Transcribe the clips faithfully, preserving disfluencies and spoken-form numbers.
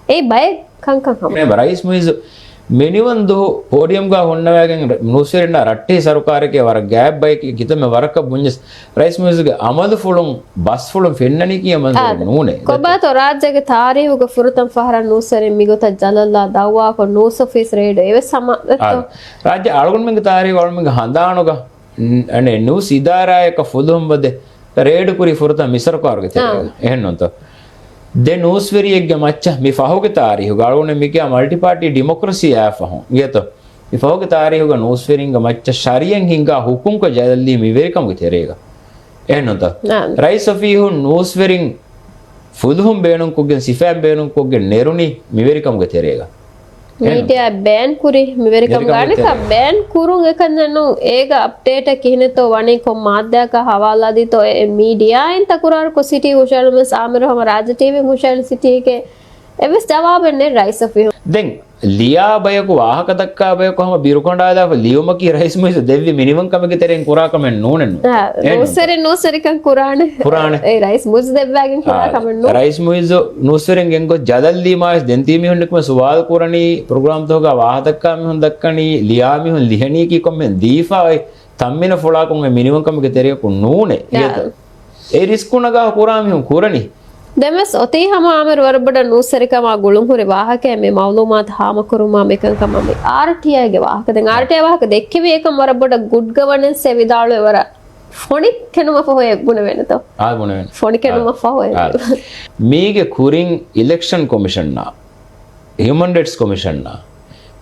އެ ބައެއް ކަންކަން ހަމަ. މި ރައީސް މުއިއްޒު މިނިވަން ދުހު ޕޯޑިއަމްގަ ހުންނަވައިގެން ރަ-، ނޫސްވެރިންނާ ރައްޓެހި ސަރުކާރެކޭ ވަރަށް ގާތް ބައެކޭ ކިތަންމެ ވަރަކަށް ބުންޏަސް، ރައީސް މުއިއްޒުގެ އަމަލުފުޅުން ބަސްފުޅުން ފެންނަނީކީ އެ މަންޒަރެއް ނޫނޭ. ކޮބާތޯ ރާއްޖޭގެ ތާރީހުގަ ފުރަތަމަ ފަހަރަށް ނޫސްވެރިން މިގޮތަށް ޖަލަށްލާ ދައުވާކޮށް ނޫސް އޮފީސް ރެއިޑް އެވެސް ހަމަ ދެއްތޯ؟ ރާއްޖެ އަޅުގަނޑުމެންގެ ތާރީހު އަޅުގަނޑުމެންގެ ހަނދާނުގަ ނޫސް އިދާރާއަކަށް ފުލުހުން ވަދެ ރެއިޑު ކުރީ ފުރަތަމަ މި ސަރުކާރުގެ ތެރޭގަ. އެހެންނޫންތޯ؟ ދެ ނޫސްވެރިއެއްގެ މައްޗަށް މި ފަހުގެ ތާރީހުގަ އަޅުގަނޑު މިކިޔާ މަލްޓި ޕާޓީ ޑިމޮކްރަސީ އާ ފަހުން އިނގޭތޯ؟ މި ފަހުގެ ތާރީހުގަ ނޫސްވެރިންގެ މައްޗަށް ޝަރީއަތް ހިންގާ ހުކުމްކޮށް ޖަލަށްލީ މިވެރިކަމުގެ ތެރޭގަ. އެހެންނޫންތޯ؟ ރައީސް އޮފީހުން ނޫސްވެރިން ފުލުހުން ބޭނުންކޮށްގެން ސިފައިން ބޭނުންކޮށްގެން ނެރުނީ މިވެރިކަމުގެ ތެރޭގަ. މީޑިއާ ބޭން ކުރި މިވެރިކަމުގަ އަނެކާ ބޭން ކުރުން އެކަންޏެއް ނޫން. އޭގަ އަޕްޑޭޓެއް ކިހިނެއްތޯ ވަނީ ކޮން މާއްދާއަކާ ހަވާލާދީތޯ އެ މީޑިއާއިން ތަކުރާރުކޮށް ސިޓީ ހުށައެޅުމަސް އާމިރު ހަމަ ރާއްޖެ ޓީވީން ހުށައެޅި ސިޓީގެ އެއްވެސް ޖަވާބެއް ނެތް ރައީސް އޮފީހުން. ދެން ލިޔާ ބަޔަކު ވާހަކަ ދައްކާ ބަޔަކު ހަމަ ބިރުކަނޑާލާފަ ލިޔުމަކީ ރައީސް މުއިއްޒު ދެއްވި މިނިވަންކަމެއްގެ ތެރެއިން ކުރާ ކަމެއް ނޫނެއްނު. އާ، އެހެންނު. ނޫސްވެރިން ނޫސްވެރިކަން ކުރާނެ. ކުރާނެ. އެ ރައީސް މުއިއްޒު ދެއްވާގެން ކުރާ އާ، ކަމެއް ނޫން. ރައީސް މުއިއްޒު ނޫސްވެރިން ގެންގޮސް ޖަލަށްލީމާވެސް ދެން ތީ މީހުން ނިކުމެ ސުވާލު ކުރަނީ، ޕްރޮގްރާމްތަކުގަ ވާހަކަ ދައްކާ މީހުން ދައްކަނީ، ލިޔާ މީހުން ލިހެނީކީ ކޮންމެހެން ދީފާ އޮތް ތަންމިނަށް ފުޅާކޮށް އެ މިނިވަންކަމެއްގެ ތެރެއަކު ނޫނޭ. އާ. އިނގޭތަ؟ އެ ރިސްކު ނަގާ ކުރާ މީހުން ކުރަނީ. ދެންވެސް އޮތީ ހަމަ އާމިރު ވަރަށް ބޮޑަށް ނޫސްވެރިކަމާ ގުޅުންހުރި ވާހަކައެއް މި މައުލޫމާތު ހާމަކުރުމާ މިކަންކަމާ މި އާރްޓީއައިގެ ވާހަކަ. ދެން އާރްޓީއައި ވާހަކަ ދެއްކެވި އެކަން ވަރަށް ބޮޑަށް ގުޑް ގަވަނެންސް އެ ވިދާޅުވެ ވަރަށް ފޮނި ކެނޑުމަށް ފަހު އެ ބުނެވޭނެތޯ؟ އާ، ބުނެވޭނެ. ފޮނި ކެނޑުމަށް އާ. ފަހު އެ. އާ. މީގެ ކުރިން އިލެކްޝަން ކޮމިޝަންއާ، ހިއުމަން ރައިޓްސް ކޮމިޝަންއާ،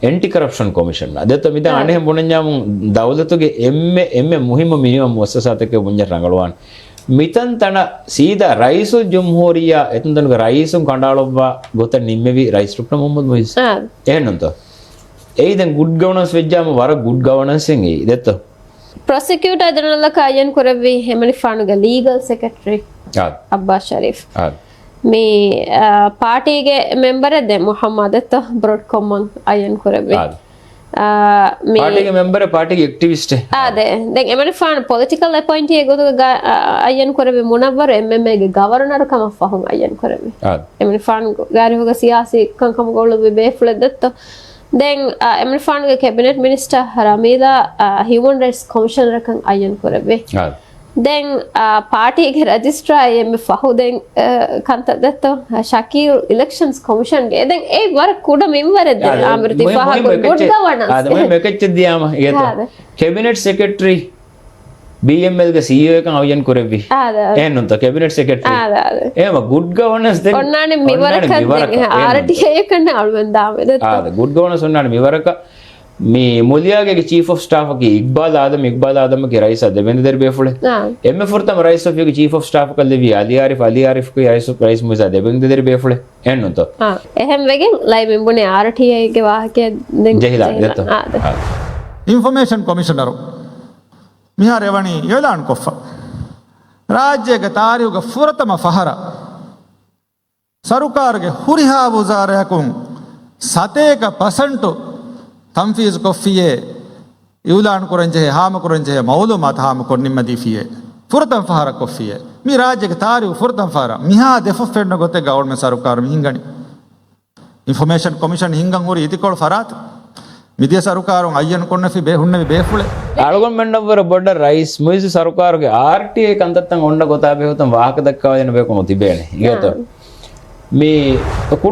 އެންޓި ކަރަޕްޝަން ކޮމިޝަންއާ. ދެއްތޯ މިދާ އާ. އަނެއްހެން ބުނަންޏާމު ދައުލަތުގެ އެންމެ، އެންމެ މުހިއްމު މިނިވަން މުއައްސަސާތަކެއް ބުންޏަށް ރަނގަޅުވާނެ. މިތަން ތަނަށް ސީދާ ރައީސުލް ޖުމްހޫރިއްޔާ އެތަންތަނުގެ ރައީސުން ކަނޑައަޅުއްވާ ގޮތަށް ނިންމެވި ރައީސް ޑޮކްޓަރ މުހައްމަދު މުއިއްޒު. އާ. އެހެންނޫންތޯ؟ އެއީ ދެން ގުޑް ގަވަނަންސް ވެއްޖާމު ވަރަށް ގުޑް ގަވަނަންސެއް އެއީ. ދެއްތޯ؟ ޕްރޮސިކިއުޓާ ޖެނެރަލަކަށް އައްޔަން ކުރެއްވީ އެމަނިކުފާނުގެ ލީގަލް ސެކްރެޓަރީ އާ. އައްބާސް ޝަރީފް. އާ. މި، އާ، ޕާޓީގެ މެމްބަރެއް ދެން މުހައްމަދު ދެއްތޯ ބްރޮޑްކޮމްއަށް އައްޔަން ކުރެއްވި. އާ. އާ، މި ޕާޓީގެ މެމްބަރެއް، ޕާޓީގެ އެކްޓިވިސްޓެއް. އާ، ދެ-، ދެން އެމަނިކުފާނު ޕޮލިޓިކަލް އެޕޮއިންޓީއެއް ގޮތުގަ ގާ-، އާ، އައްޔަން ކުރެއްވި މުނައްވަރު އެމްއެމްއޭގެ ގަވަރުނަރު ކަމަށް ފަހުން އައްޔަން ކުރެއްވި. އާ. އެމަނިކުފާނު ގާރިފުގަ ސިޔާސީ ކަންކަމުގަ އުޅުއްވި ބޭފުޅެއް ދެއްތޯ. ދެން، އާ، އެމަނިކުފާނުގެ ކެބިނެޓް މިނިސްޓަރ ރަމީލާ، އާ، ހިއުމަން ރައިޓްސް ކޮމިޝަނަރަކަށް އައްޔަން ކުރެއްވި. އާ. ދެން، އާ، ޕާޓީގެ ރަޖިސްޓްރާ އެންމެ ފަހު ދެން، އާ، ކަންތައް ދެއްތޯ، ޝަކީލް އިލެކްޝަންސް ކޮމިޝަންގެ. ދެން އެ ވަރަށް ކުޑަ މިންވަރެއް ދެން އާ، އާމިރު ތި މުހި-، ފާހަގަ މުހިއްމު ގުޑް އެކައްޗެއް، ގަވަނަންސް. އާ، މުހިއްމު އެކައްޗެއް ދިޔާމަ އިނގޭތޯ. އާ، ދެ. ކެބިނެޓް ސެކްރެޓަރީ ބީއެމްއެލްގެ ސީއީއޯއަކަށް އައްޔަން ކުރެއްވި. އާ، ދެ. އެހެންނޫންތޯ، ކެބިނެޓް ސެކްރެޓަރީ. އާ، ދެ. އެހެމަ ގުޑް ގަވަނަންސް ދެން އޮންނާނެ މިވަރަކަށް އޮންނާނެ ދެން. މިވަރަކަށް. އެހެންނޫންތޯ. އާރްޓީއޭ ކަންނެ އަޅުމެން ދާމެދެއްތޯ. އާ، ދެ. ގުޑް ގަވަނަންސް އޮންނާނެ މިވަރަކަށް. މި މުލިޔާގޭގެ ޗީފް އޮފް ސްޓާފަކީ އިގްބާލް އާދަމް، އިގްބާލް އާދަމަކީ ރައީސާ ދެބެންދެދެރި ބޭފުޅެއް. އާ. އެންމެ ފުރަތަމަ ރައީސް އޮފީހުގެ ޗީފް އޮފް ސްޓާފަކަށް ލެއްވީ އަލީ އާރިފް، އަލީ އާރިފްގެ ރައީސް، ރައީސް މުއިއްޒާ ދެބެންދެދެރި ބޭފުޅެއް. އެހެންނޫންތޯ؟ އާ. އެހެން ވެގެން ލައިމިން ބުނޭ އާރްޓީއޭގެ ވާހަކައެއް ދެން ޖެހިލާ، ޖެހިލާ. ދެއްތޯ؟ އާ، ދެ. އާ. އިންފޮމޭޝަން ކޮމިޝަނަރު މިހާރު އެވަނީ އިއުލާން ކޮށްފަ. ރާއްޖޭގެ ތާރީހުގަ ފުރަތަމަ ފަހަރަށް ސަރުކާރުގެ ހުރިހާ ވުޒާރާއަކުން ސަތޭކަ ޕަސެންޓު ތަންފީޒު ކޮށްފިއޭ، އިއުލާން ކުރަންޖެހޭ، ހާމަކުރަންޖެހޭ މައުލޫމާތު ހާމަކޮށް ނިންމަދީފިއޭ. ފުރަތަމަ ފަހަރަށް ކޮށްފިއޭ. މި ރާއްޖޭގެ ތާރީހު ފުރަތަމަ ފަހަރަށް މިހާ ދެފުށް ފެންނަ ގޮތެއްގަ އަޅުމެން ސަރުކާރު މި ހިންގަނީ. އިންފޮމޭޝަން ކޮމިޝަން ހިންގަން ހުރި އިދިކޮޅު ފަރާތު މިދިޔަ ސަރުކާރުން އައްޔަން ކޮންނެފި ބޭ-، ހުންނެވި ބޭފުޅެއް. އަޅުގަނޑުމެންނަށްވުރެ ބޮޑަށް ރައީސް މުއިއްޒު ސަރުކާރުގެ އާރްޓީއޭ ކަންތައްތައް އޮންނަ ގޮތާ ބެހުތުން ވާހަކަ ދައްކަވާދޭނެ ބަޔަކު ނުތިބޭނެ. އިނގޭތޯ؟ އާ. މި ކުޑަ